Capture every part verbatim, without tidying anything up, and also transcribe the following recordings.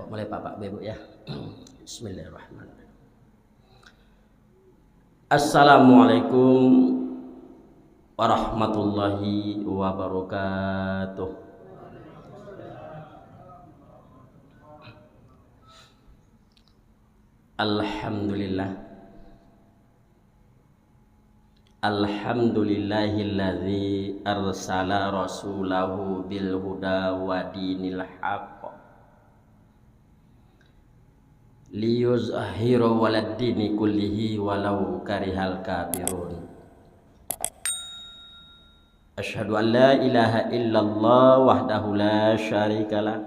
Mulai Bapak Ibu ya. Bismillahirrahmanirrahim. Assalamualaikum warahmatullahi wabarakatuh. Alhamdulillah. Alhamdulillahilladzi arsala rasulahu bil huda wa dinil haq liyuzhirahu 'alad dini kullihi walau karihal kafirun. Asyhadu an la ilaha illallah wahdahu la syarikalah.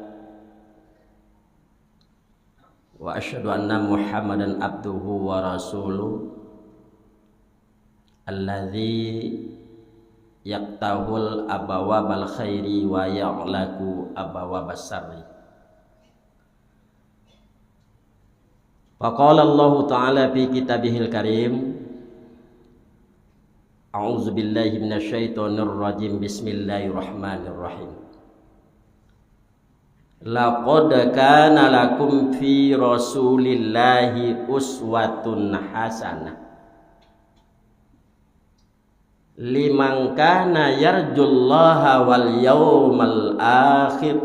Wa asyhadu anna Muhammadan abduhu wa rasuluh, alladzi yaftahul abwabal khairi wa yaghlaqu abwabas syarri. Faqala Allahu ta'ala fi kitabihil karim, a'udzu billahi minasyaitonir rajim, bismillahirrahmanirrahim. Laqad kana lakum fi Rasulillahi uswatun hasanah liman kana yarjullaha wal yaumal akhir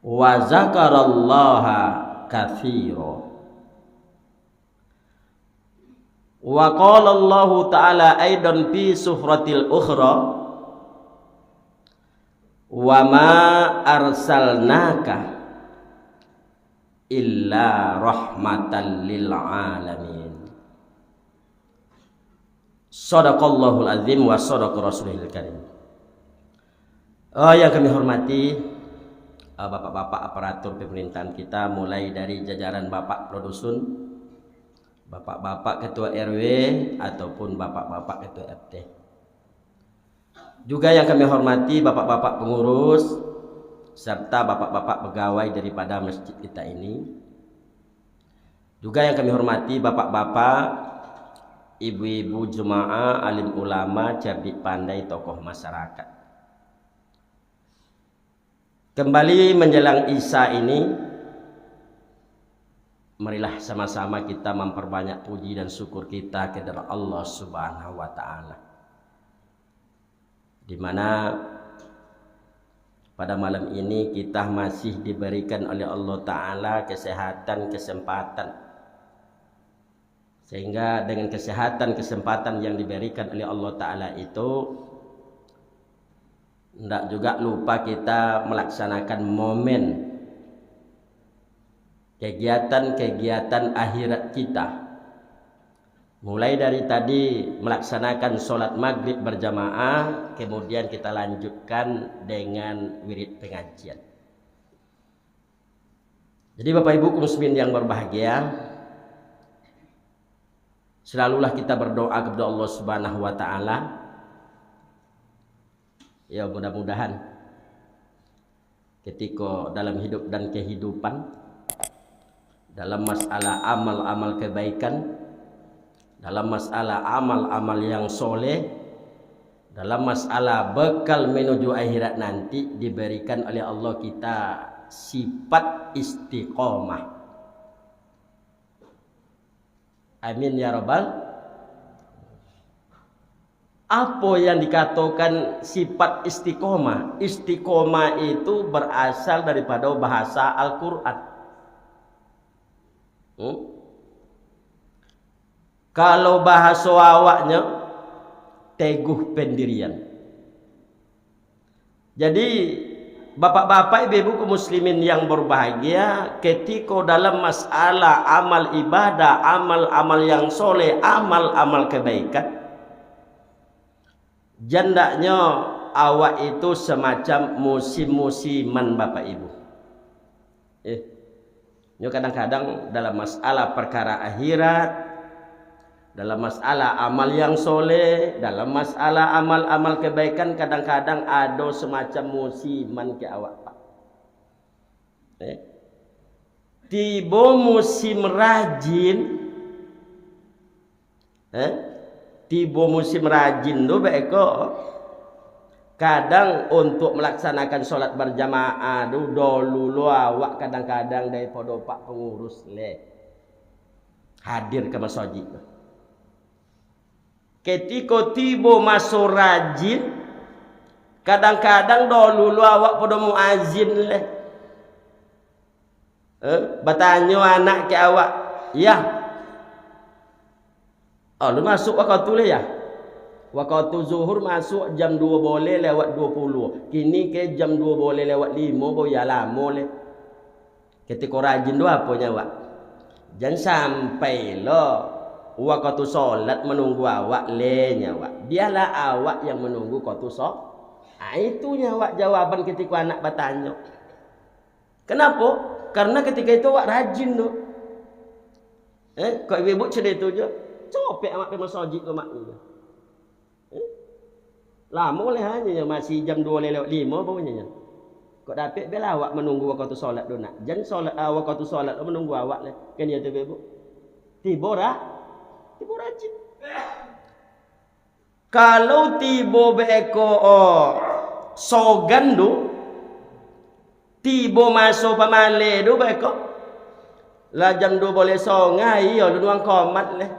wa zakarallaha katsira. Wa qala Allahu ta'ala aidan fi suratil ukhra, "Wa ma arsalnaka illa rahmatan lil alamin." Sadaqallahul azim wa sadaqa rasulihil karim. Oh, yang kami hormati, eh, bapak-bapak aparatur pemerintahan kita, mulai dari jajaran bapak Produsun, bapak-bapak ketua R W, ataupun bapak-bapak ketua R T. Juga yang kami hormati bapak-bapak pengurus, serta bapak-bapak pegawai daripada masjid kita ini. Juga yang kami hormati bapak-bapak, ibu-ibu jemaah, alim ulama, cerdik pandai, tokoh masyarakat. Kembali menjelang Isya ini, marilah sama-sama kita memperbanyak puji dan syukur kita kepada Allah Subhanahu wa Ta'ala. Di mana pada malam ini kita masih diberikan oleh Allah Ta'ala kesehatan, kesempatan. Sehingga dengan kesehatan, kesempatan yang diberikan oleh Allah Ta'ala itu, ndak juga lupa kita melaksanakan momen kegiatan-kegiatan akhirat kita. Mulai dari tadi melaksanakan sholat maghrib berjamaah, kemudian kita lanjutkan dengan wirid pengajian. Jadi, Bapak Ibu kaum muslimin yang berbahagia, selalulah kita berdoa kepada Allah Subhanahu wa Ta'ala. Ya, mudah-mudahan ketika dalam hidup dan kehidupan, dalam masalah amal-amal kebaikan, dalam masalah amal-amal yang soleh, dalam masalah bekal menuju akhirat nanti, diberikan oleh Allah kita sifat istiqomah. Amin ya rabbal. Apa yang dikatakan sifat istiqomah? Istiqomah itu berasal daripada bahasa Al-Quran. Hmm? Kalau bahasa awaknya, teguh pendirian. Jadi, bapak-bapak, ibu-ibu kaum muslimin yang berbahagia, ketika dalam masalah amal ibadah, amal-amal yang soleh, amal-amal kebaikan, jandaknya awak itu semacam musim-musiman, Bapak Ibu. Eh, nyo kadang-kadang dalam masalah perkara akhirat, dalam masalah amal yang soleh, dalam masalah amal-amal kebaikan, kadang-kadang ado semacam musiman ka awak, Pak. Eh, tibo musim rajin, eh, tibo musim rajin tu baiko, Kadang untuk melaksanakan sholat berjamaah tu, dahulu lo awak kadang-kadang daripada pak pengurus leh hadir ka masajid tu. Ketiko tibo maso rajin, kadang-kadang dahulu lo awak pado muazin leh. Eh, batanyo anak ke awak, "Yah, oh, lu masuk wakatu leh, Yah? Wakatu zuhur masuk jam duo boleh lewat duo puluah. Kini ke jam duo boleh lewat limo, bo, ya lamo leh." Ketiko rajin tu apo nyo awak? Jan sampai lo wakatu solat manunggu awak leh nyo awak. Bialah awak yang manunggu wakatu so-, ah, itu nyo awak jawaban ketiko anak batanyo. Kanapo? Karano katiko itu awak rajin tu. Eh, kok ibu-ibu caliak itu jo, copek amak pai masajik ko mak tu. Eh? Lamo leh hanyo nyo, masih jam duo lewat limo baru nyo. Kok dapek bela awak manunggu wakatu solat tu nak. Jan solat, ah, wakatu solat tu manunggu awak leh. Kan iyo tu, ibu-ibu? Tibo ra-, tibo rajin. Kalau tibo beko, oh, sogan tu, tibo maso pamaleh tu beko, lah jam duo boleh songah, iyo, alun wang komat leh.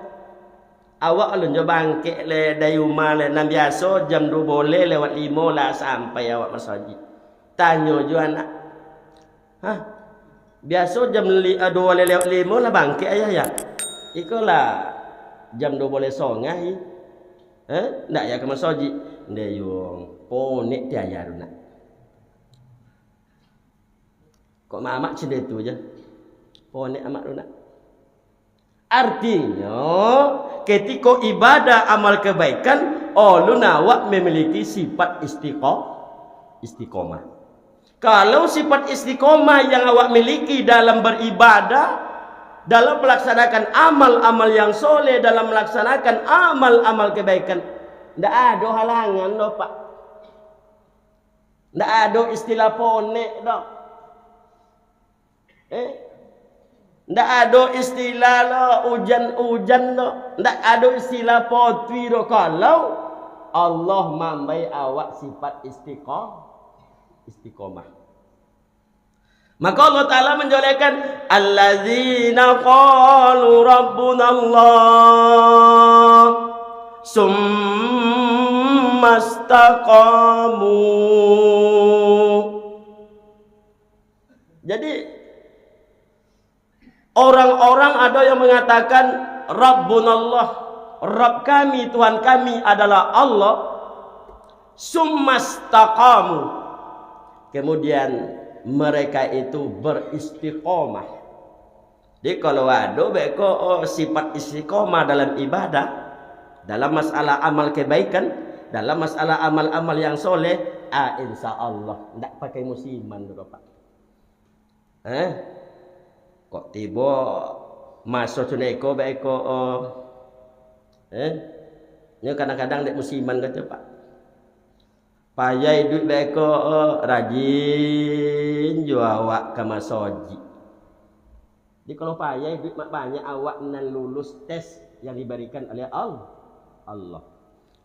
Awak alun jo bangkek leh dari umah leh, nan biaso jam duo boleh lewat limo lah sampai awak masajik. Tanyo jo anak, "Hah? Biaso jam li-, ah, duo lewat limo lah bangkek, Ayah, ya? Iko lah jam duo boleh songah, i. Eh, ndak ya ka masajik?" "Ndak, Yung. Ponek ti ayah tu nak." Kok mamak cindai tu je. Ponek amak tu nak. Artinyo, ketiko ibadah amal kebaikan, alun awak memiliki sifat istiqo-, istiqomah. Kalau sifat istiqomah yang awak miliki dalam beribadah, dalam melaksanakan amal-amal yang soleh, dalam melaksanakan amal-amal kebaikan, ndak ado halangan doh, Pak. Ndak ado istilah ponek doh. Eh? Ndak ado istilah lo ujan-ujan lo. Ndak ado istilah potui lo kalau Allah mambai awak sifat istiqo-, istiqomah. Maka Allah Ta'ala menjelaskan, "Allazina qalu rabbunallah, summa istaqamu." Jadi, orang-orang ada yang mengatakan, "Rabbunallah, Rabb kami, Tuhan kami adalah Allah." Summa istaqamu. Kemudian mereka itu beristiqomah. Jadi, kalau ado beko, oh, sifat istiqomah dalam ibadah, dalam masalah amal kebaikan, dalam masalah amal-amal yang soleh, ah, insya Allah, ndak pakai musiman tu, Pak. Eh? Kok tibo maso cuneko beko, oh? Eh? Nyo kadang-kadang dek musiman kato, Pak. Payah iduik beko, oh, rajin jo awak ka masojik. Jadi, kalau payah iduik mak banyak awak nan lulus tes yang diberikan oleh Al-, Allah.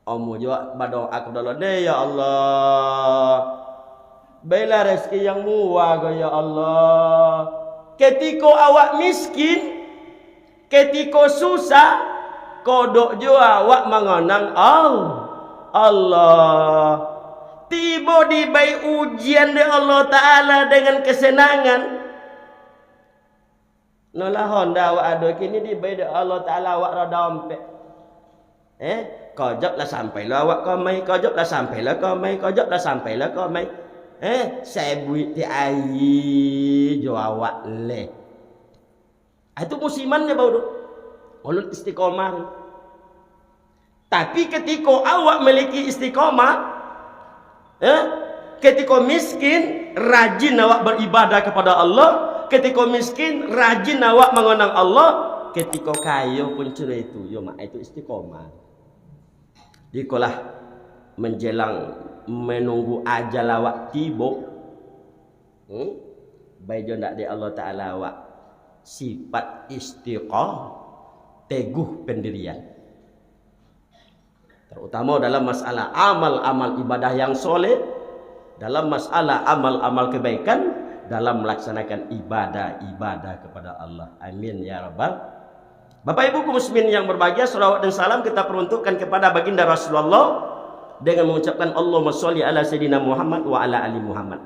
Amuah juo badoa kapado Allah, "Deh, ya Allah, bailah rezeki yang muwah ko, ya Allah." Ketiko awak miskin, ketiko susah, kodok juo awak mangonang Al-, Allah. Tibo dibai ujian dek Allah Ta'ala dengan kesenangan. Nolah honda awak ado, kini dibai dek Allah Ta'ala awak roda ompek. Eh, kojok lah sampai lo awak komai, kojok lah sampai lo komai, kojok lah sampai lo komai. Eh, sabuik ti aia jo awak leh. Ah, itu musiman nyo baru tu. Ulun istiqomah tu. Tapi, ketiko awak miliki istiqomah, eh, ketiko miskin, rajin awak beribadah kepada Allah, ketiko miskin, rajin awak mangonang Allah, ketiko kayo pun curo itu, yo, mak, itu istiqomah. Ikolah, menjelang menunggu ajal awak tibo, hmm, bai jo ndak dek Allah Ta'ala awak sifat istiqomah, teguh pendirian. Terutama dalam masalah amal-amal ibadah yang soleh, dalam masalah amal-amal kebaikan, dalam melaksanakan ibadah-ibadah kepada Allah. Amin ya rabbal. Bapak Ibu kaum muslimin yang berbahagia, salawat dan salam kita peruntukkan kepada baginda Rasulullah dengan mengucapkan Allahumma sholli ala sayyidina Muhammad wa ala ali Muhammad.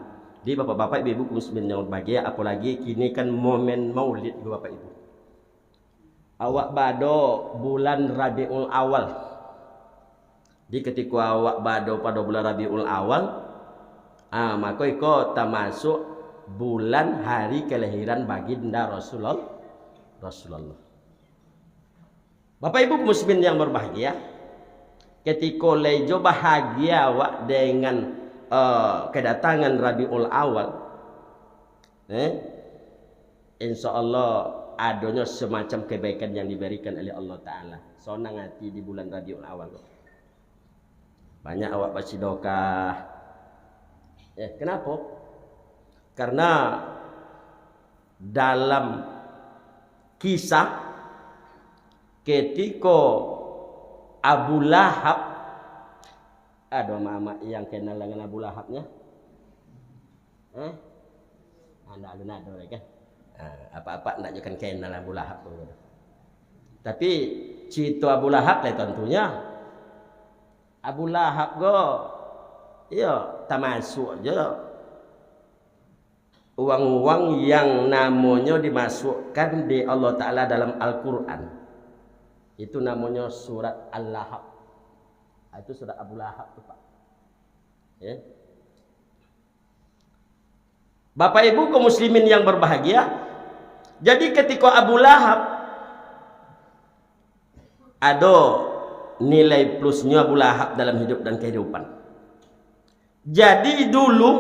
Jadi bapak-bapak, ibu-ibu kaum muslimin yang berbahagia, apalagi kini kan momen maulid, Bapak Ibu. Awak bado bulan Rabiul Awal. Di katiko awak bado pado bulan Rabiul Awal, ah, mako iko tamasuak bulan hari kalahiran baginda Rasulul-, Rasulullah. Bapak Ibu muslimin yang berbahagia, katiko lai jo bahagia awak dengan, eh, kedatangan Rabiul Awal, eh, insya Allah adonyo semacam kebaikan yang diberikan oleh Allah Ta'ala. Sonang ati di bulan Rabiul Awal ko. Banyak awak basidokah. Eh, kenapa? Karena dalam kisah, ketiko Abu Lahab, ado amak-amak yang kenal dengan Abu Lahab nyo? Eh? Ndak alun ado lai kan? Ah, apak-apak ndak jo kan kenal Abu Lahab tu. Tapi, carito Abu Lahab lai tantunyo. Abu Lahab ko, iyo, tamasuak jo urang-urang yang namonyo dimasukkan dek Allah Ta'ala dalam Al-Quran. Itu namonyo surat Al-Lahab. Ah, itu surat Abu Lahab tu, Pak. Ya. Bapak Ibu kaum muslimin yang berbahagia, jadi katiko Abu Lahab, ado nilai plusnyo Abu Lahab dalam hidup dan kehidupan. Jadi dulu,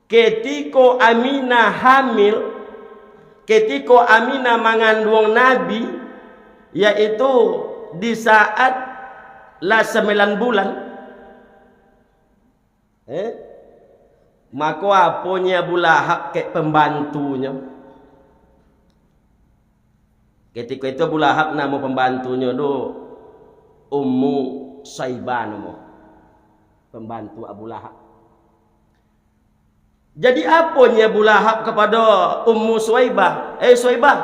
katiko Aminah hamil, katiko Aminah manganduang Nabi, yaitu di saat lah sambilan bulan, Eh? Mako, aponyo Abu Lahab kek pambantunyo? Katiko itu Abu Lahab namo pambantunyo tu Ummu Saibah namo. Pambantu Abu Lahab. Jadi, aponyo Abu Lahab kapado Ummu Saibah? "Eh, Saibah,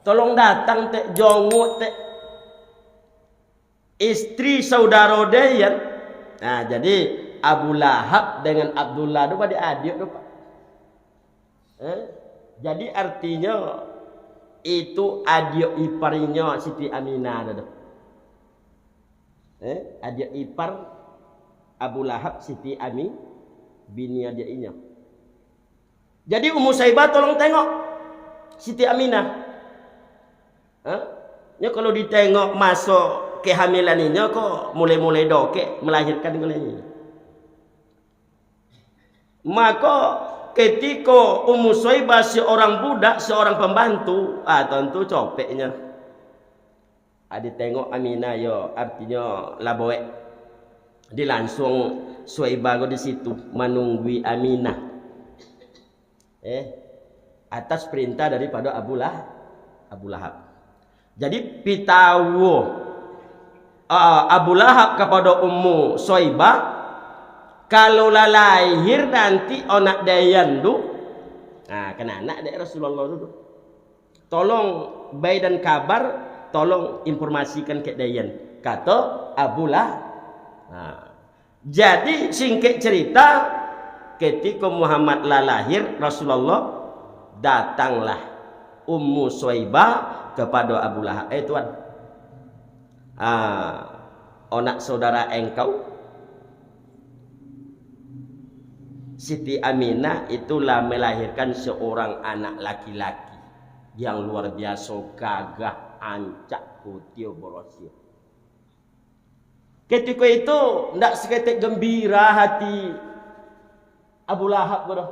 tolong datang tek, jonguak tek istri saudaro Dayan." Nah, jadi Abu Lahab dengan Abdullah tu badiak-adiak tu, Pak. Eh? Jadi artinyo itu adiak ipar inyo Siti Aminah tu. Eh, adiak ipar Abu Lahab Siti Ami, bini adiak inyo. Jadi Ummu Saibah tolong tengok Siti Aminah. Ha? Nyo kalau ditengok maso kehamilan inyo ko mulai-mulai dokek melahirkan ko lai. Mako, ketiko Ummu Saibah seorang budak, seorang pambantu, ah, tantu copeknyo. Ah, ditengok Aminah yo, artinyo laboek. Jadi langsuang Saibah ko di situ manunggui Aminah. Eh, atas perintah daripado Abu Lah-, Abu Lahab. Jadi, pitawo, ah, Abu Lahab kapado Ummu Saibah, kalau lah lahir nanti anak Dayan tu, nah, kan anak dek Rasulullah tu, tu. Tolong bai dan kabar, tolong informasikan kek Dayan, kato Abu Lah-, nah. Jadi, singkek cerita, ketiko Muhammad lah lahir, Rasulullah, datanglah Ummu Saibah kapado Abu Lahab, "Eh, Tuan, ah, anak saudara engkau, Siti Aminah, itu lah melahirkan seorang anak laki-laki yang luar biaso gagah, ancak, kutil, borosih." Ketiko itu, ndak saketek gembira hati Abu Lahab ko doh.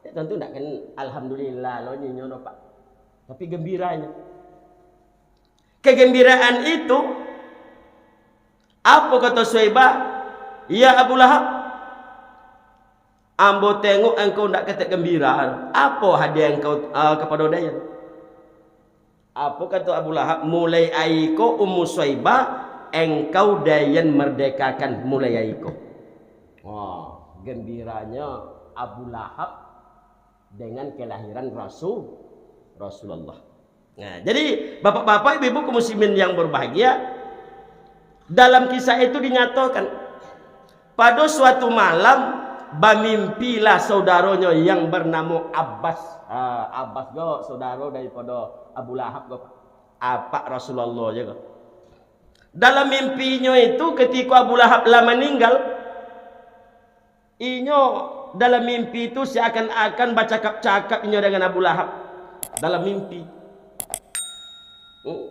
Ya, tantu ndak kan alhamdulillah lo ninyo doh, Pak. Tapi gembiranyo. Kegembiraan itu, apo kato Suwaibah? "Ya Abu Lahab, ambo tengok engkau ndak ketek gembira. Apo hadiah engkau, ah, kapado Dayan?" Apo kato Abu Lahab? "Mulai ari ko, Ummu Swaibah, engkau Dayan merdekakan mulai ari ko." Wah, gembiranya Abu Lahab dengan kelahiran Rasul, Rasulullah. Nah, jadi, bapak-bapak, ibu-ibu kaum muslimin yang berbahagia, dalam kisah itu dinyatakan, pado suatu malam, bamimpilah saudaronyo yang bernamo Abbas. Ah, Abbas ko saudaro daripada Abu Lahab ko, apak Rasulullah je ko. Dalam mimpinyo itu, ketika Abu Lahab lah meninggal, inyo dalam mimpi tu seakan-akan bacakap-cakap inyo dengan Abu Lahab. Dalam mimpi. Hmm.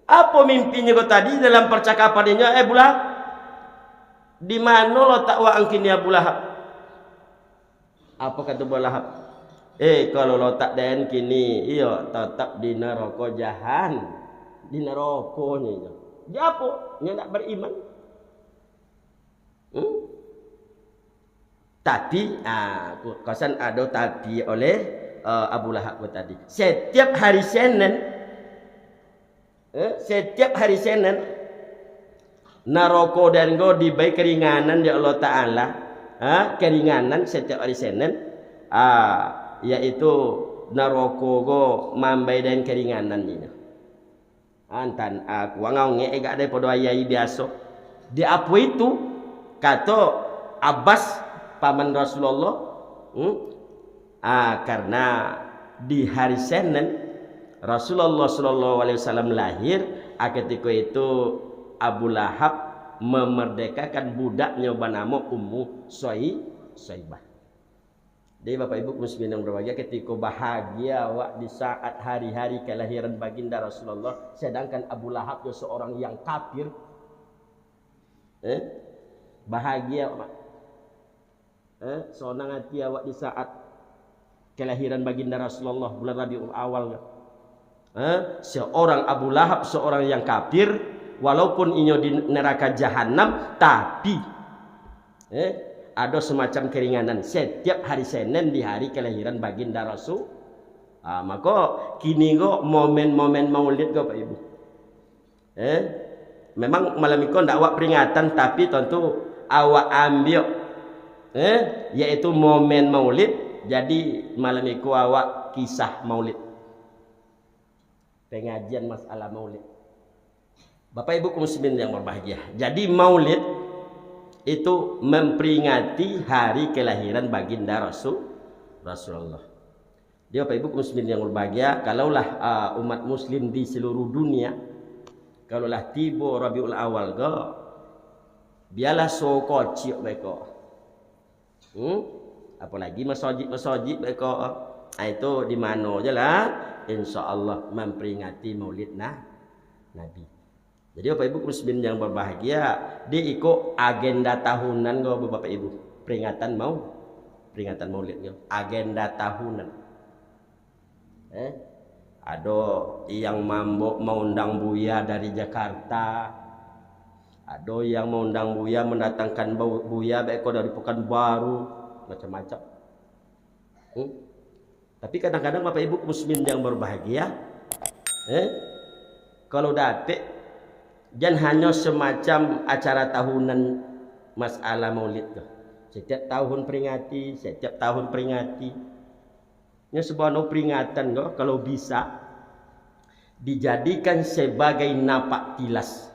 Apo mimpinyo ko tadi dalam percakapan inyo, "Eh, Abu Lahab, di mano lotak waang kini, Abu Lahab?" Apo kato Abu Lahab? "Eh, kalau lotak den kini, iyo, tatap di narako jahan." Di narako nyo inyo. Di apo? Inyo ndak beriman. Hmm? Tapi, ah, ku-, kosan ado tapi oleh, eh, Abu Lahab ko tadi. Setiap hari Senin, eh, setiap hari Senin, narako den ko dibai keringanan dek Allah Taala. Ha, keringanan setiap hari Senin, ah, yaitu narako ko mambai den keringanan inyo. Antan aku angau ngek gak daripada ayai biaso. Di apo itu, kato Abbas, paman Rasulullah, hmm? Ah, karena di hari Senin, Rasulullah sallallahu alaihi wasallam lahir, ah, ketika itu Abu Lahab memerdekakan budaknyo banamo Ummu Soi-, Soibah. Jadi, Bapak Ibu muslimin yang berbahagia, ketiko bahagia awak di saat hari-hari kelahiran baginda Rasulullah, sedangkan Abu Lahab jo seorang yang kafir. Eh? Bahagia awak. Eh? Sonang hati awak di saat kelahiran baginda Rasulullah bulan Rabiul Awal. Ha? Seorang Abu Lahab, seorang yang kafir, walaupun inyo di neraka Jahanam, tapi, eh, ado semacam keringanan setiap hari Senin di hari kelahiran baginda Rasul. Ah, mako, kini ko momen-momen Maulid ko, Pak Ibu. Eh, memang malam iko ndak awak peringatan, tapi tantu awak ambiak, eh, yaitu momen Maulid. Jadi, malam iko awak kisah Maulid. Pengajian masalah Maulid. Bapak Ibu kaum muslimin yang berbahagia. Jadi, Maulid itu memperingati hari kelahiran baginda Rasul, Rasulullah. Jadi, Bapak Ibu kaum muslimin yang berbahagia, kalaulah, ah, umat muslim di seluruh dunia, kalaulah tibo Rabiul Awal ko, bialah so kocik beko. Hmm? Apolagi masajik-masajik beko. Ah, itu di mano je lah, insya Allah memperingati Maulid nah, Nabi. Jadi, Bapak Ibu muslimin yang berbahagia, di iko agenda tahunan ko, Bapak Ibu. Peringatan mau, peringatan Maulid ko. Agenda tahunan. Eh, ado yang mambo-, maundang buya dari Jakarta. Ado yang maundang buya, mendatangkan bu-, buya beko dari Pekanbaru, macam-macam. Hmm? Tapi kadang-kadang Bapak Ibu muslimin yang berbahagia, eh, kalau dapek, jan hanyo semacam acara tahunan masalah Maulid tu. Setiap tahun peringati, setiap tahun peringati. Nyo sabana peringatan ko, kalau bisa, dijadikan sebagai napak tilas.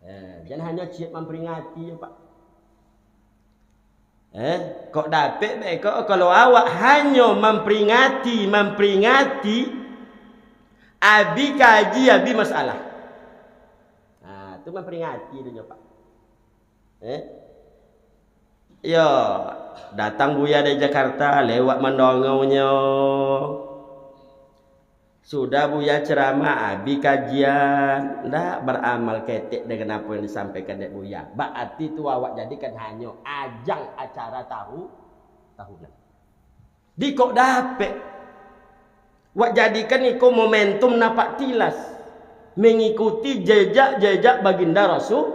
Eh, jan hanyo ciek mamperingati jo, Pak. Eh, kok dapek beko, kalau awak hanyo mamperingati, mamperingati, abi kaji, abi masalah. Nah, tu mamperingati tu nyo, Pak. Eh? Yo, datang buya dari Jakarta, lewat mandongaunyo. Sudah buya ceramah, abih kajian, ndak baramal ketek dengan apo yang disampaikan dek buya. Baarti tu awak jadikan hanyo ajang acara tahu-, tahunan. Di kok dapek, wak jadikan iko momentum napak tilas, mangikuti jejak-jejak baginda Rasul,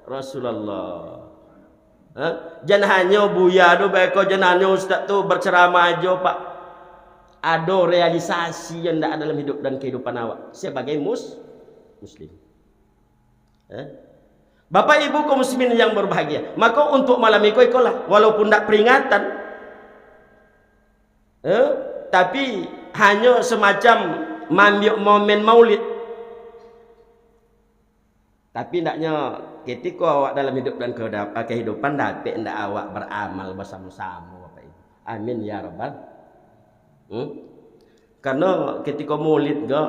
Rasulullah. Ha? Jan hanyo buya tu beko, jan hanyo ustaz tu berceramah ajo, Pak. ado realisasi yang ndak dalam hidup dan kehidupan awak sabagai mus-, muslim. Eh? Bapak Ibu kaum muslimin yang berbahagia, maka untuk malam iko ikolah, walaupun ndak peringatan, eh, tapi hanyo semacam maambiak momen maulid. Tapi ndaknyo, ketiko awak dalam hidup dan kehidup-, kehidupan, dapek ndak awak baramal basamo-samo, Bapak Ibu? Amin ya rabbal. Hmm? Karano ketiko maulid ko,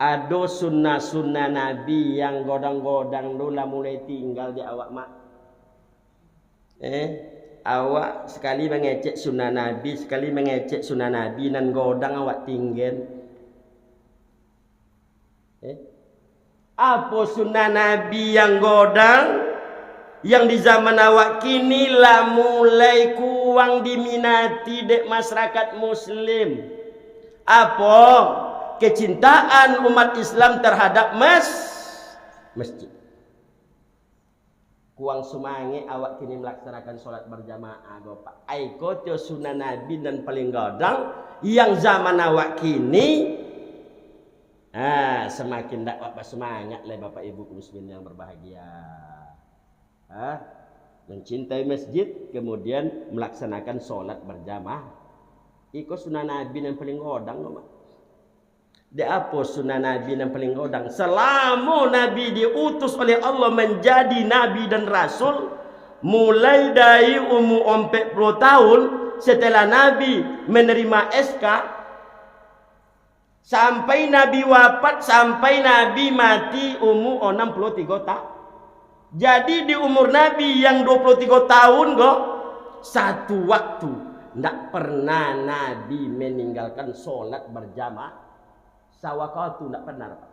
ado sunnah-sunnah Nabi yang godang-godang tu lah mulai tinggal di awak, Mak. Eh, awak sakali mangecek sunnah Nabi, sakali mangecek sunnah Nabi, nan godang awak tinggen. Eh? Apo sunnah Nabi yang godang, yang di zaman awak kini lah mulai kurang diminati dek masyarakat muslim? Apo? Kecintaan umat Islam terhadap mas-, masjid. Kurang sumangek awak kini malaksanakan solat barjamaah ko, Pak. Ai ko tio sunnah Nabi nan paling godang, yang zaman awak kini, ah, samakin dak awak basumangat lai, Bapak Ibu kaum muslimin yang berbahagia. Ah, mencintai masjid, kemudian melaksanakan solat barjamaah. Iko sunnah Nabi nan paling godang ko, Pak. Dek apo sunnah Nabi nan paling godang? Salamo Nabi diutus oleh Allah manjadi nabi dan rasul, mulai dari umur ompek puluah tahun, setelah Nabi menerima S K, sampai Nabi wafat, sampai Nabi mati umur anam puluah tigo ta-, Jadi, di umur Nabi yang dua puluah tigo tahun ko, satu waktu, ndak pernah Nabi meninggalkan solat barjamaah. Sawaktu ndak pernah, Pak.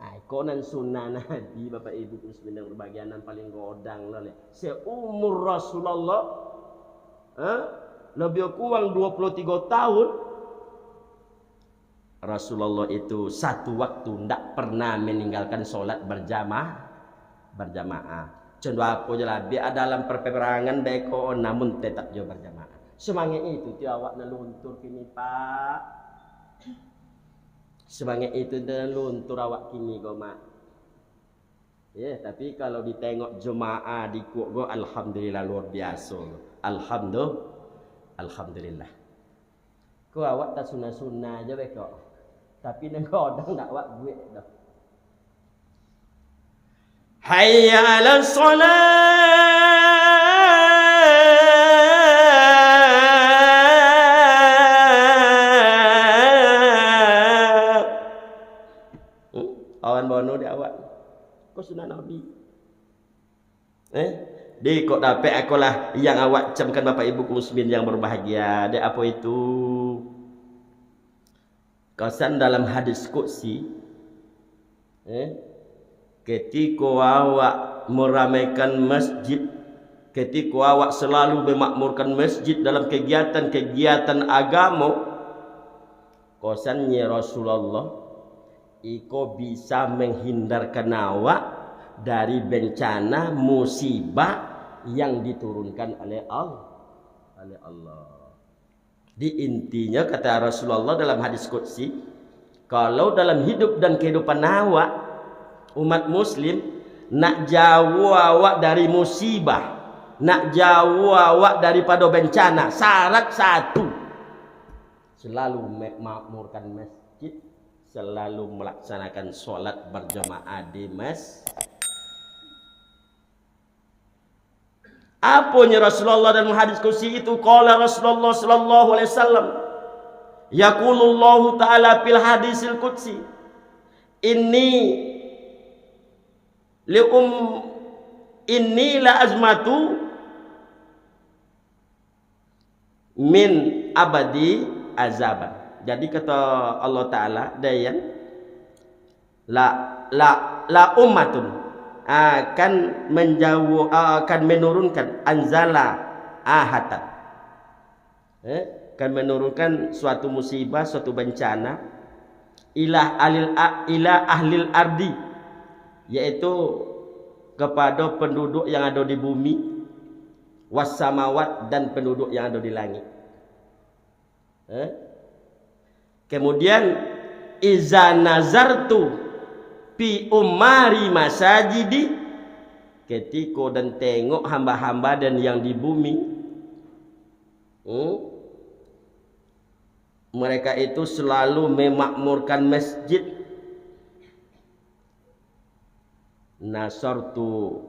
Ai, ko nan sunnah Nabi, Bapak Ibu muslimin yang berbahagia, nan paling godang lah, leh. Seumur Rasulullah, eh, lebih kurang dua puluah tigo tahun, Rasulullah itu satu waktu ndak pernah meninggalkan solat barjamaah, barjamaah. Contoh apo je lah, biak dalam perperangan beko, namun tetap jo barjamaah. Semangat itu ti awak nan luntur kini, Pak. Semangat itu nan luntur awak kini ko, Mak. Ya, tapi kalau ditengok jemaah di Kuok ko, alhamdulillah, luar biasa. Alhamdulillah. Alhamdulillah. Ko awak tasunah-sunah aja beko. Tapi nan godang ndak awak buek doh. Hayya 'alas shalah. Hmm? Awan bono di awak. Ko sunnah Nabi. Eh, di kok dapek akolah yang awak camkan, Bapak Ibu kaum muslimin yang berbahagia. Dek apo itu? Kasan dalam hadis qudsi, eh, ketiko awak meramaikan masjid, ketiko awak selalu memakmurkan masjid dalam kegiatan-kegiatan agamo, kosannyo Rasulullah, iko bisa menghindarkan awak dari bencana musibah yang diturunkan oleh Allah, oleh Allah. Di intinyo, kata Rasulullah dalam hadis qudsi, kalau dalam hidup dan kehidupan awak, umat muslim, nak jauah awak dari musibah, nak jauah awak daripado bencana, syarat satu, selalu memakmurkan masjid, selalu melaksanakan sholat berjamaah di mas-, Aponyo Rasulullah dalam hadis qudsi itu? Qala Rasulullah sallallahu alaihi wasallam, yaqulullahu ta'ala fil hadisil qudsi, "Inni li um-, inni la azmatu min abadi azaban." Jadi, kata Allah Ta'ala, Dayan, la, la, la ummatun akan menjauh, akan menurunkan, anzala ahatan. Eh, akan menurunkan suatu musibah, suatu bencana, ila alil a-, ila ahlil ardi, yaitu kepada penduduk yang ada di bumi, was samawat, dan penduduk yang ada di langit. Eh? Kemudian, "Iza nazartu fi umari masajidi," ketiko den tengok hamba-hamba den yang di bumi, hmm? Mereka itu selalu memakmurkan masjid. "Nasartu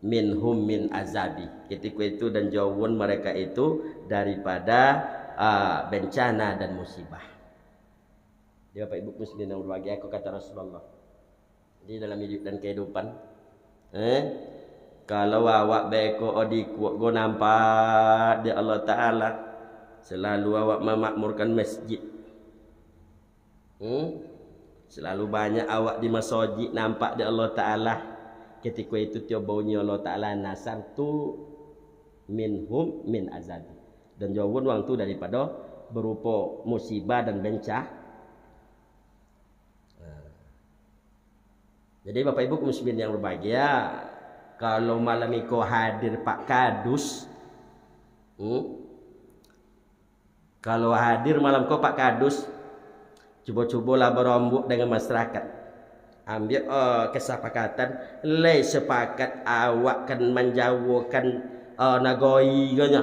minhum min azabi." Ketiko itu dan jauhkan mereka itu daripada, ah, bencana dan musibah. Di Bapak Ibu muslimin yang berbahagia, aku kata Rasulullah. Jadi dalam hidup dan kehidupan, eh, kalau awak beko odikuak go nampak di Allah Ta'ala, selalu awak memakmurkan masjid. Hmm? Selalu banyak awak di masajik nampak di Allah Ta'ala. Ketiko itu tiok bunyi Allah Ta'ala, "Nasartu minhum min azabi." Dan jauhkan wang tu daripada berupa musibah dan bencah. Nah. Jadi Bapak Ibu muslimin yang berbahagia, kalau malam iko hadir Pak Kadus, hmm? Kalau hadir malam ko Pak Kadus, cubo-cubolah barombok dengan masyarakat. Ambiak, eh, kesepakatan, lai sepakat awak kan manjauhkan, eh, nagoi ko nyo.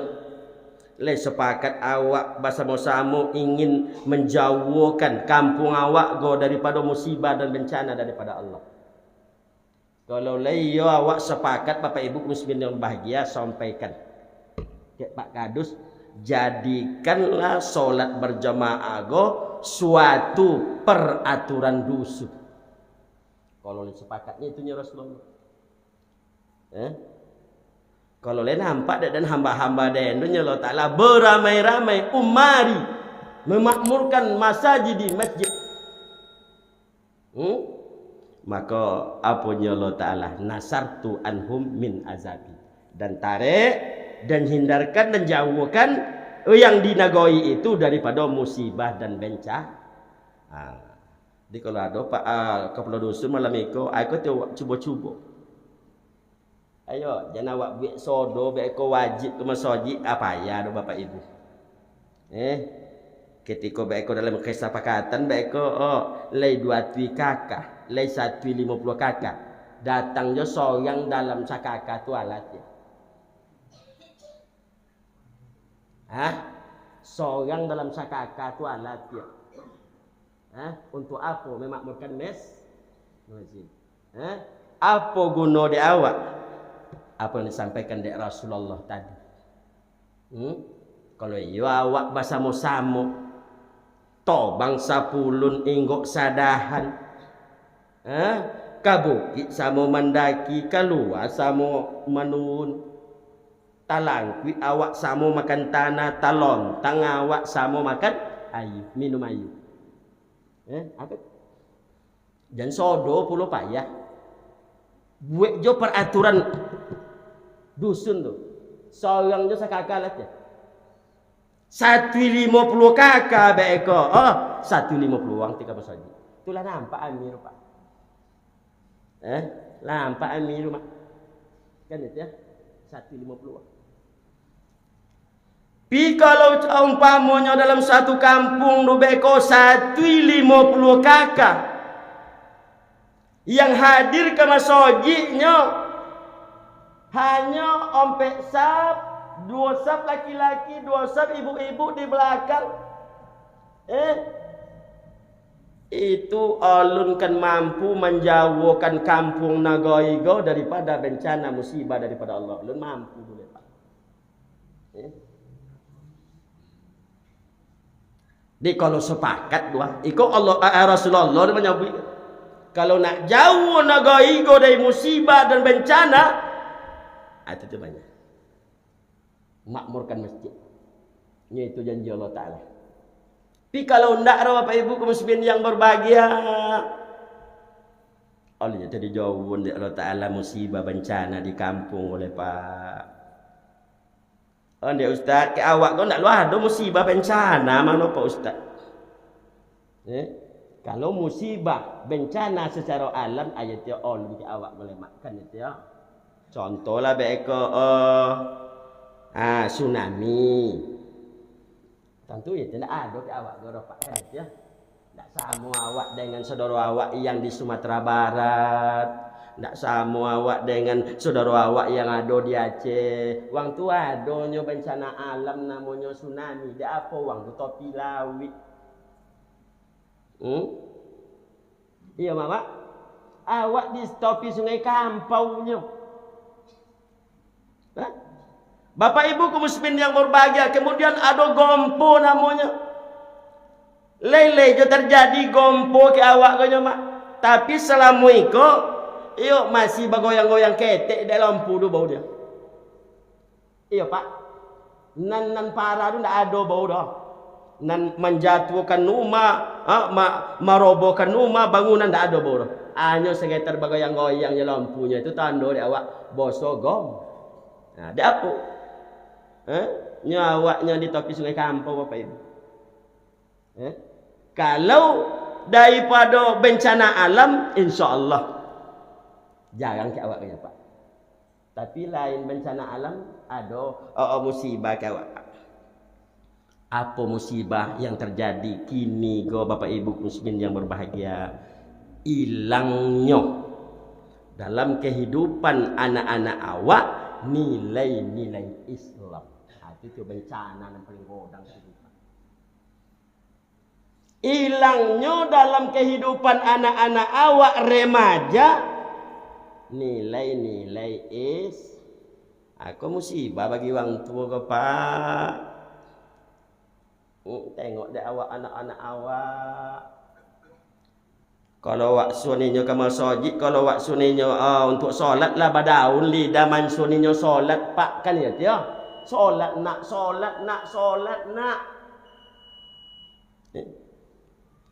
Lai sepakat awak basamo-samo ingin manjauhkan kampuang awak ko daripada musibah dan bencana daripada Allah. Kalau lai iyo awak sepakat, Bapak Ibu muslimin yang bahagia, sampaikan ka Pak Kadus, jadikanlah solat berjamaah ko suatu peraturan dusun. Kalau lai sepakatnya itu nyo Rasulullah. Eh? Kalau lai nampak dek den hamba-hamba den tu nyo Allah Ta'ala beramai-ramai umari memakmurkan masajid di masjid. Hmm? Maka, apo nyo Allah Ta'ala, "Nasartu anhum min azabi." Dan tarek, dan hindarkan, dan jauhkan yang di nagoi itu daripada musibah dan bencana. Ha. Jadi, kalau ado, Pak, ah, kapalo dusun malam iko, ah, iko tu cubo-cubo. Ayo, jan awak buek sodo, beko wajib ka masajik, ah, payah doh, Bapak Ibu. Eh, ketiko beko dalam kesepakatan, beko, oh, lai duo atuih kaka, lai satuih limo puluah kaka. Datang jo sorang dalam sakaka tu alatnyo. Hah? Sorang dalam sakaka tu alatnyo. Hah? Untuk apo memakmurkan mes-, masjid? Hah? Apo guno dek awak? Apo yang disampaikan dek Rasulullah tadi? Hmm? Kalau iyo awak basamo-samo, tobang sapulun inggok sadahan, hah? Ka bukik samo mandaki, kalua samo manuhun. Talangkuik awak samo makan tanah, talontang awak samo makan aia, minum aia. Eh, apo? Jan sodo pulo payah. Buek jo paraturan dusun tu. Sorang jo sakaka lah tu. Satuih limo puluah kaka beko. Oh, satuih limo puluah wang tika basajik. Itulah nampak amir, Pak. Eh, nampak amir, Mak. Kan itu ya, satuih limo puluah. Pi kalau umpamonyo dalam satu kampuang tu beko satuih limo puluah kaka, yang hadir ka masajiknyo hanyo ompek saf, duo saf laki-laki, duo saf ibu-ibu di balakang. Eh, itu alun kan mampu manjauhkan kampuang nagoi ko daripada bencana musibah daripada Allah. Alun mampu tu, Pak. Eh. Jadi kalau sepakat dua, iko Allah, eh, Rasulullah manyabuik, kalau nak jauah nagoi ko dari musibah dan bencana, ah, itu tu banyak. Makmurkan masjid. Nyo itu janji Allah Ta'ala. Tapi kalau ndak, Bapak Ibu kaum muslimin yang berbahagia, Allah jadi jauah dek Allah Ta'ala musibah bencana di kampung oleh Pak. Oh, ndak, Ustaz, ke awak ko ndak lu ado musibah bencana mano, Pak Ustaz? Eh, kalau musibah bencana secara alam, ayat dia alun ke awak melemakkan itu ya. Contohlah beko, eh, tsunami. Tantu itu ndak ado ka awak ko doh, Pak, kan, ya? Ndak samo awak dengan saudara awak yang di Sumatera Barat, ndak samo awak dengan saudara awak yang ado di Aceh. Wang tu adonyo bencana alam namonyo tsunami. Dek apo wang tu topi lauik? Hmm? Iyo, Mamak. Awak di topi Sungai Kampau nyo. Hah? Bapak Ibu kaum muslimin yang berbahagia, kemudian ado gompo namonyo. Lai-lai jo terjadi gompo ka awak ko nyo, Mak. Tapi salamo iko, iyo masih bagoyang-goyang ketek dek lampu tu bau dia. Iyo, Pak. Nan, nan parah tu ndak ado bau doh. Nan manjatuahkan rumah, ha, ma-, marobohkan rumah, bangunan, ndak ado bau doh. Hanyo saketek bagoyang-goyang je lampunyo, itu tando dek awak boso gom. Nah, dek apo? Eh? Nyo awaknyo di topi Sungai Kampau, Bapak Ibu. Eh? Kalau daripado bencana alam, insya Allah jarang ka awak ko nyo, Pak. Tapi lain bencana alam, ado, o, o, musibah ka awak. Apo musibah yang terjadi kini ko, Bapak Ibu muslimin yang berbahagia? Ilangnyo dalam kehidupan anak-anak awak nilai-nilai Islam. Ha, itu tu bencana nan paling godang tu, Pak. Ilangnyo dalam kehidupan anak-anak awak remaja, nilai-nilai is-, ako musibah bagi wang tuo ko, Pak. Hmm, tengok dek awak anak-anak awak. Kalau awak suruah inyo ka masajik, kalau awak suruah inyo, ah, untuak solat lah badaun lidah, man suruah inyo solat, Pak, kan iyo, tiyo? Solat nak, solat nak, solat nak.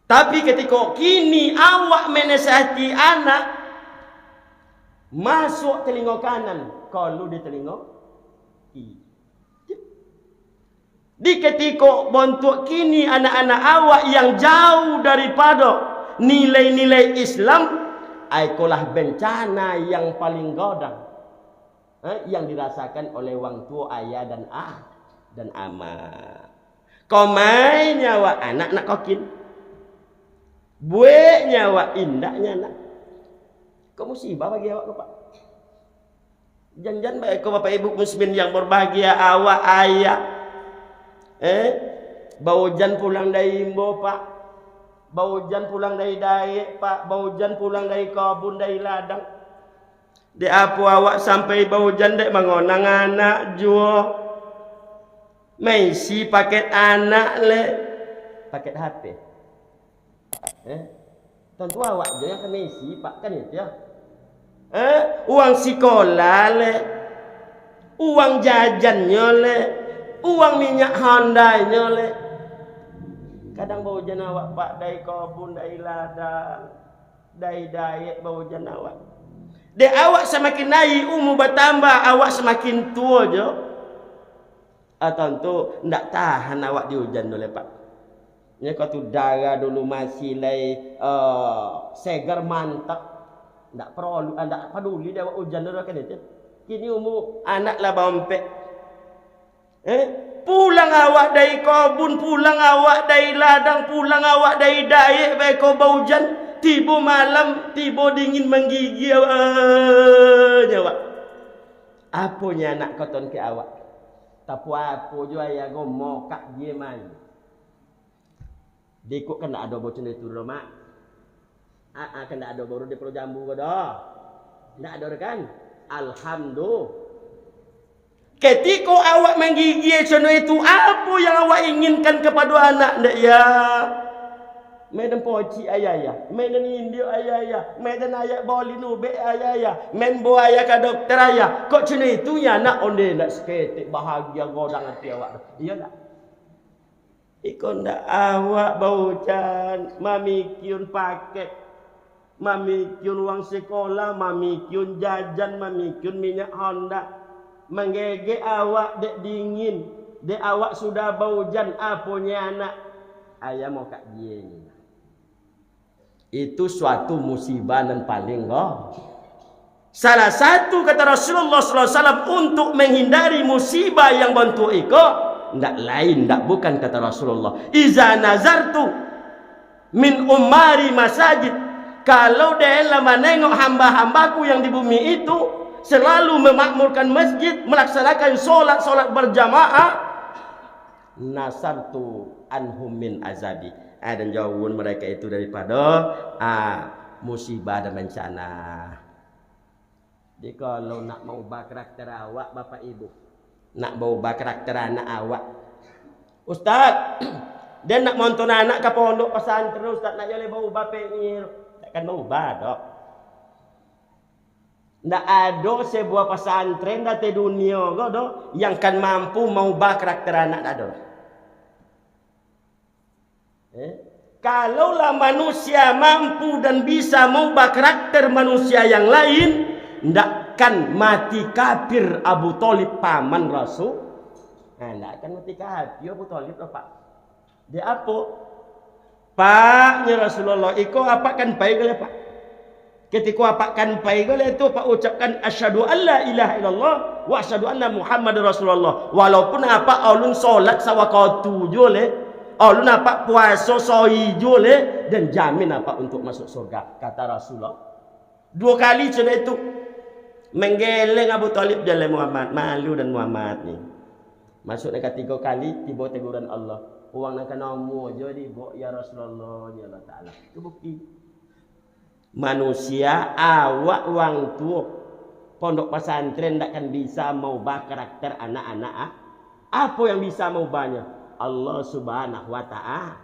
Tapi katiko kini awak manasihati anak, masuak talingo kanan, kalu di talingo kiri. Di katiko bontuak kini anak-anak awak yang jauh daripado nilai-nilai Islam, ikolah bencana yang paling godang, eh, yang dirasakan oleh wang tuo, ayah dan ah, dan ama. Komai nyo awak anak nak kokin. Buek nyo awak indak nyo anak. Ko musibah bagi awak ko, Pak. Jan-jan bae ko, Bapak Ibu muslimin yang berbahagia, awak ayah. Eh, baujan pulang dari imbo, Pak. Baujan pulang dari daek, Pak. Baujan pulang dari kabun, dari ladang. Dek apo awak sampai baujan dek mangonang anak juo? Maisi paket anak leh. Paket H P. Eh? Tantu awak juo yang ka maisi, Pak, kan itu yo? Eh? Uang sikolah leh. Uang jajannyo leh. Uang minyak Honda-nyo leh. Kadang baujan awak, Pak, dari kabun, dari ladang. Dai-dai baujan awak. Dek awak samakin naiak, umua batambah, awak samakin tuo jo. Ah, tantu ndak tahan awak diujan tu lai, Pak. Nyo ko tu darah dulu masih lai, eh, segar mantap. Ndak paralu, ah, ndak paduli dek awak ujan tu kan itu. Kini umua anak lah baompek. Eh, pulang awak dari kobun, pulang awak dari ladang, pulang awak dari daek, bae ko baujan, tibo malam, tibo dingin manggigia awak, nyo awak. Apo nyo anak koton ka awak? Tapuah apo jo ayah ko mokak je main. Di iko kan ndak ado bocun dari tu doh, Mak. Aa, kan ndak ado boru di Pulau Jambu ko doh. Ndak ado doh kan? Alhamdulillah. Ketiko awak manggigia cano itu, apo yang awak inginkan kapado anak, ndak ya? Main den pocik ayah, ayah. Main den indiuk ayah, ayah. Main den ayah boli nubek ayah, ayah. Main bawa ayah ka dokter ayah. Kok cano itu nyo anak, onde ndak saketek bahagia godang ati awak tu. Iyo ndak? Iko ndak awak baujan, mamikiun paket, mamikiun uang sikolah, mamikiun jajan, mamikiun minyak Honda. Manggegek awak dek dingin, dek awak sudah baujan, apo nyo anak? Ayah mokak je nyo. Itu suatu musibah nan paling go-, Salah satu kata Rasulullah sallallahu alaihi wasallam untuk menghindari musibah yang bantuak iko, ndak lain, ndak bukan kata Rasulullah, "Iza nazartu min umari masajid." Kalau dek lah manengok hamba-hambaku yang di bumi itu selalu memakmurkan masjid, melaksanakan solat-solat berjamaah, "nasartu anhum min azabi." Ah, dan jauhkan mereka itu daripada, ah, musibah dan bencana. Jadi, kalau nak maubah karakter awak, Bapak Ibu, nak maubah karakter anak awak, "Ustaz, den nak monton anak ka pondok pasantren, Ustaz, nak yo lai baubah pengir." Takkan baubah doh. Ndak ado sebuah pasantren di ateh dunia ko doh yang kan mampu maubah karakter anak, ndak ado. Eh? Kalaulah manusia mampu dan bisa maubah karakter manusia yang lain, ndak kan mati kafir Abu Thalib, paman Rasul. Nah, ndak kan mati kafir Abu Thalib doh, Pak. Dek apo? "Pak," nyo Rasulullah, "iko apak kan pai ko lai, Pak. Ketiko apak kan pai ko lai tu, apak ucapkan, 'Asyhadu an la ilaha illallah wa asyhadu anna Muhammadar Rasulullah.' Walaupun apak alun solat sawakatu juo lai, alun apak puaso sohi juo lai, dan jamin apak untuk masuk surga," kata Rasulullah. Duo kali cak itu. Menggeleng Abu Thalib, jaleh Muhammad, malu dan Muhammad ni. Masuk nan katigo kali, tibo teguran Allah. "Urang nan ka nomor jo dibok, ya Rasulullah," ya Allah Ta'ala. Itu bukti. Manusia, awak urang tuo, pondok pasantren ndak kan bisa maubah karakter anak-anak, ah? Apo yang bisa maubahnyo? Allah Subhanahu wa Ta'ala.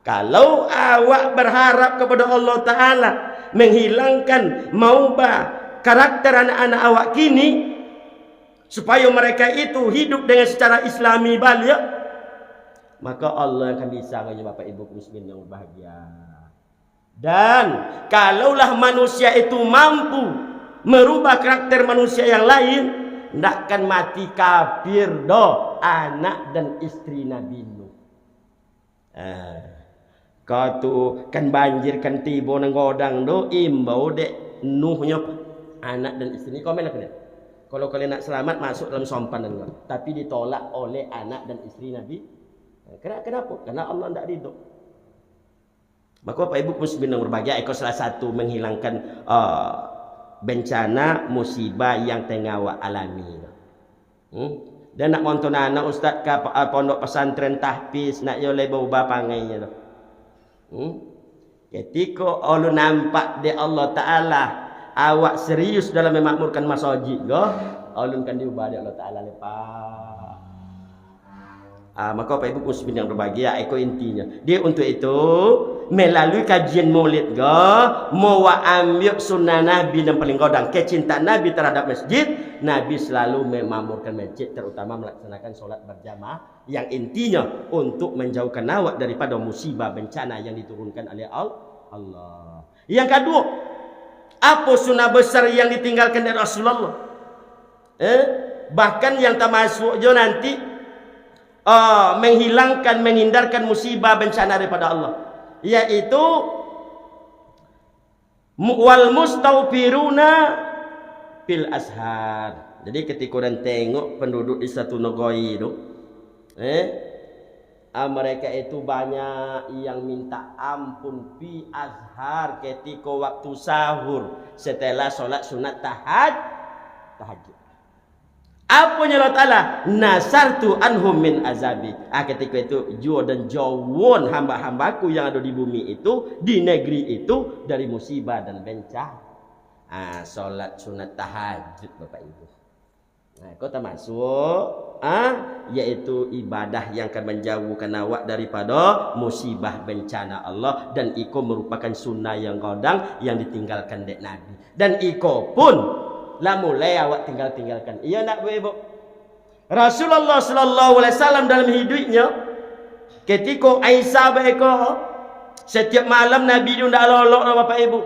Kalau awak berharap kepada Allah Ta'ala, menghilangkan, maubah karakter anak-anak awak kini, supaya mereka itu hidup dengan secara Islami baliak, maka Allah yang akan bisa, Bapak Ibu muslimin yang berbahagia. Dan kalaulah manusia itu mampu merubah karakter manusia yang lain, ndak akan mati kafir doh anak dan istri Nabi Nuh. Ah, ko tu kan banjir kan tibo nan godang tu, imbau dek Nuh nyo, anak dan istri ni, komen apa dia? Kalau kalian nak selamat, masuk dalam sompan dan, tapi ditolak oleh anak dan istri Nabi. Kena-, kenapa? Karena Allah ndak ridho. Maka, Bapak Ibu muslimin yang berbahagia, iko salah satu menghilangkan, eh, bencana, musibah yang tengah awak alami. Hmm? Dan nak monton anak ustaz ka pa-, pondok pesantren tahfiz, nak yo lai baubah pangainyo tu. Hmm? Ketiko alun nampak dek Allah Ta'ala, awak serius dalam memakmurkan masajid ko, alun kan diubah dek Allah Ta'ala lepas. Ah, maka Bapak Ibu muslimin yang berbahagia, iko intinyo. Di, untuk itu, melalui kajian maulid ko, mau ambiak sunnah Nabi yang paling godang, kecintaan Nabi terhadap masjid, Nabi selalu memakmurkan masjid, terutama melaksanakan solat berjamaah, yang intinyo untuk menjauhkan awak daripada musibah bencana yang diturunkan oleh Al-, Allah. Yang kaduo, apo sunnah besar yang ditinggalkan dari Rasulullah? Eh, bahkan yang tamasuak jo nanti, ah, menghilangkan, menghindarkan musibah bencana daripada Allah, yaitu mu-, "Wal mustaghfiruna fil ashar." Jadi, ketiko den tengok penduduk di satu negeri tu, eh, ah, mereka itu banyak yang minta ampun fi ashar, ketiko waktu sahur, setelah solat sunat tahaj-, tahajud. Aponyo Allah Ta'ala? "Nasartu anhum min azabi." Ah, ketiko itu, juo dan jauahkan hamba-hambaku yang ado di bumi itu, di negeri itu, dari musibah dan bencana. Ah, solat sunat tahajud, Bapak Ibu. Nah, ko tamasuak, ah, yaitu ibadah yang akan manjauahkan awak daripada musibah bencana Allah, dan iko merupakan sunnah yang godang yang ditinggalkan dek Nabi. Dan iko pun lah mulai awak tinggal-tinggalkan. Iyo ndak, Bu, Ibu? Rasulullah sallallahu alaihi wasallam dalam hiduiknyo, ketiko Aisyah baiko, setiap malam Nabi tu ndak lolok doh, Bapak Ibu.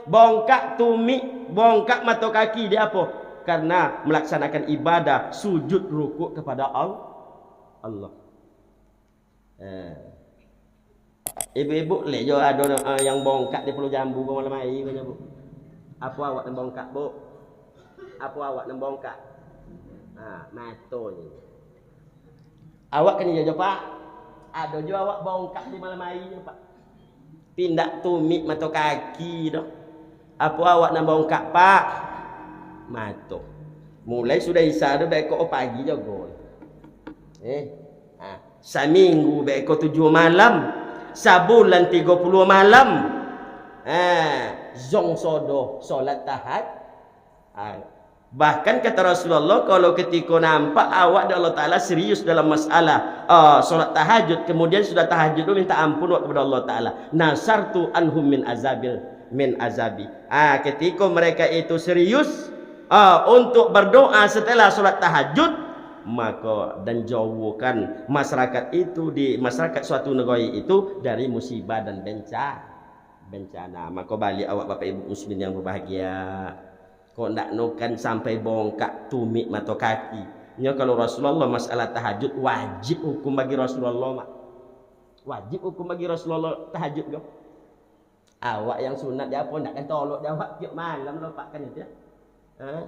Bongkak tumik, bongkak mato kaki, dek apo? Karena melaksanakan ibadah sujud rukuk kepada Al-, Allah. Eh. Ibu-ibu, lek jo ado, eh, yang bongkak di Pulau Jambu ko malam hari, ko nyo, Bu. Apo awak nan bongkak, Bu? Apo awak nan bongkak? Ha, matonyo. Awak kan iyo jo, Pak? Ado jo awak bongkak di malam hari nyo, Pak. Pindak tumik mato kaki doh. Apo awak nan bongkak, Pak? Mato. Mulai sudah Isya tu, beko pagi jogo. Eh, ha. Saminggu beko tujuah malam. Sabulan tigo puluah malam. Ha, zong sodo solat tahaj-, ha. Bahkan kata Rasulullah, kalau ketiko nampak awak dek Allah Ta'ala serius dalam masalah, ah, solat tahajud, kemudian sudah tahajud tu minta ampun awak kepada Allah Ta'ala. Nasartu anhum min azabil, min azabi. Ah, ketiko mereka itu serius, ah, untuk berdoa setelah solat tahajud, mako, dan jauhkan masyarakat itu, di masyarakat suatu negeri itu dari musibah dan benca-, bencana. Mako, baliak awak Bapak Ibu muslimin yang berbahagia. Kok ndak no kan sampai bongkak tumik mato kaki. Nyo kalau Rasulullah masalah tahajud wajib hukum bagi Rasulullah, mak. Wajib hukum bagi Rasulullah tahajud ko. Awak yang sunat di apo ndak kan tolok di awak tiok malam lo, Pak, kan itu ya. Ha?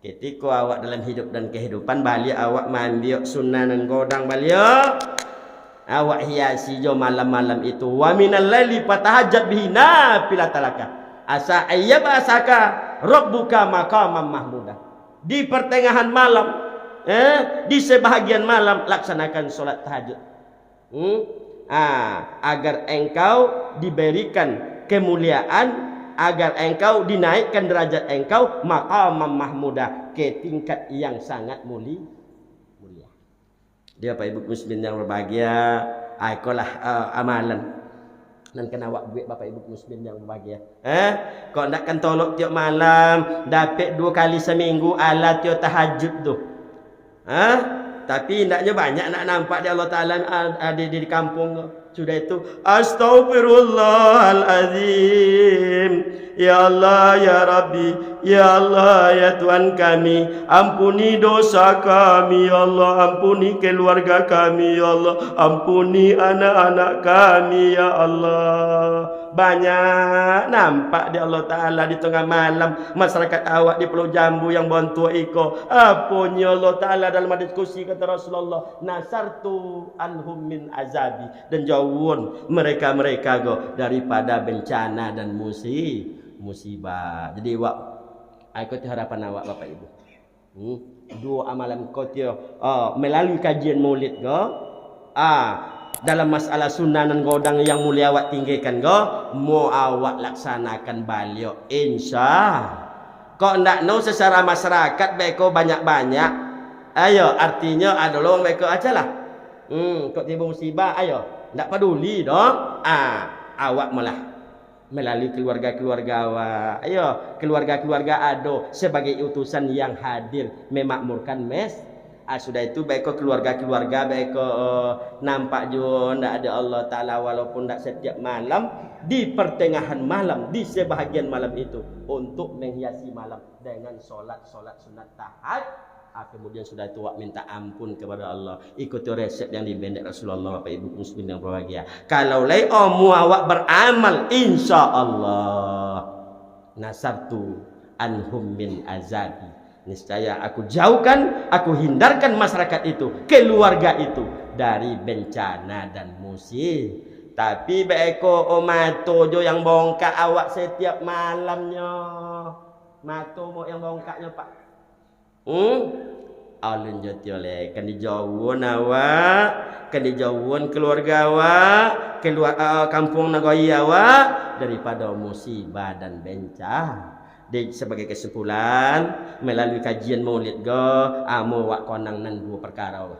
Ketiko awak dalam hidup dan kehidupan, baliak awak maambiak sunnah nan godang baliak. Awak hiasi jo malam-malam itu. Wa minal laili fatahajjad bihi nafilatan laka. Asa ayyab'asaka rabbuka maqamam mahmuda. Di pertengahan malam, eh, di sebahagian malam, laksanakan solat tahajud. Hmm? Ah, agar engkau diberikan kemuliaan, agar engkau dinaikkan derajat engkau, maqamam mahmuda, ke tingkat yang sangat muli-, mulia. Jadi, Bapak Ibu muslimin yang berbahagia, ah, ikolah, ah, amalan nan kan awak buek, Bapak Ibu muslimin yang berbahagia. Eh? Kok ndak kan tolok tiok malam, dapek duo kali saminggu, alah tiok tahajud tu. Ha? Tapi indaknyo banyak nak nampak di Allah Ta'ala, ah, ah, di, di, di kampung tu. Sudah itu, "Astaghfirullahalazim. Ya Allah, ya Rabbi, ya Allah, ya Tuhan kami, ampuni dosa kami, ya Allah, ampuni keluarga kami, ya Allah, ampuni anak-anak kami, ya Allah." Banyak nampak di Allah Ta'ala di tengah malam, masyarakat awak di Pulau Jambu yang bontuak iko. Aponyo Allah Ta'ala dalam hadis qudsi kata Rasulullah, "Nasartu anhum min azabi." Dan jauhon mereka-mereka ko daripada bencana dan musi-, musibah. Jadi, wak, iko ti harapan awak, Bapak Ibu. Hmm. Duo amalan ko tio, ah, melalui kajian maulid ko, ah, dalam masalah sunnah nan godang yang mulia awak tinggikan ko, mo awak laksanakan baliak, insya. Kok ndak no secara masyarakat beko banyak-banyak, ayo, artinyo ado lo wong beko aja lah. Hmm, kok tibo musibah, ayo, ndak paduli doh. Ah, awak malah melalui keluarga-keluarga awak. Ayo, keluarga-keluarga ado sebagai utusan yang hadir memakmurkan mes-, ah, sudah itu, baiko keluarga-keluarga, baiko, eh, nampak juo ndak ado Allah Ta'ala, walaupun ndak setiap malam, di pertengahan malam, di sebahagian malam itu, untuk menghiasi malam dengan solat-solat sunat tahaj-, ah, kemudian sudah itu awak minta ampun kepada Allah. Ikuti resep yang dibendek Rasulullah, Bapak Ibu muslim yang berbahagia. Kalau lai omo awak beramal, insya Allah, nasartu anhum min azabi. Niscaya aku jauhkan, aku hindarkan masyarakat itu, keluarga itu dari bencana dan musibah. Tapi baiko, oh, mato jo yang bongkak awak setiap malamnyo. Mato mo yang bongkaknyo, Pak. Hmm? Alun jo tio lai, kan dijauhon awak, kan dijauhon keluarga awak, keluar, ah, kampung nagari awak, daripado musibah dan bencana. Jadi, sabagai kesimpulan, melalui kajian maulid ko, amo awak konang nan duo parkaro.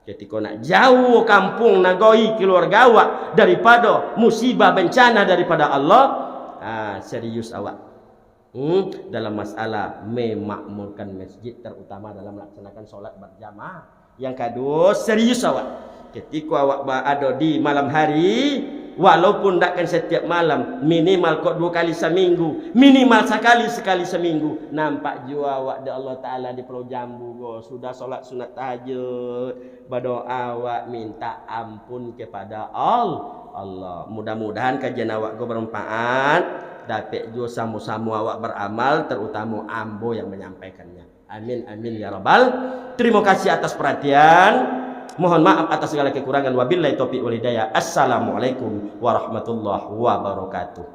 Ketiko nak jauah kampung nagari keluarga awak daripado musibah bencana daripado Allah, ah, serius awak. Hmm, dalam masalah memakmurkan masjid, terutama dalam melaksanakan solat berjamaah. Yang kaduo, serius awak. Ketiko awak ba-, ado di malam hari, walaupun ndak kan setiap malam, minimal kok duo kali saminggu, minimal sakali, sakali saminggu, nampak juo awak dek Allah Ta'ala di Pulau Jambu ko, sudah solat sunat tahajud, badoa awak minta ampun kepada Al-, Allah. Mudah-mudahan kajian awak ko bermanfaat. dapek juo samo-samo awak baramal, tarutamo ambo yang manyampaikannya. Amin, amin, ya Rabbal. Terima kasih atas perhatian. Mohon maaf atas segala kekurangan. Wabillahi taufiq wal hidayah. Assalamualaikum warahmatullahi wabarakatuh.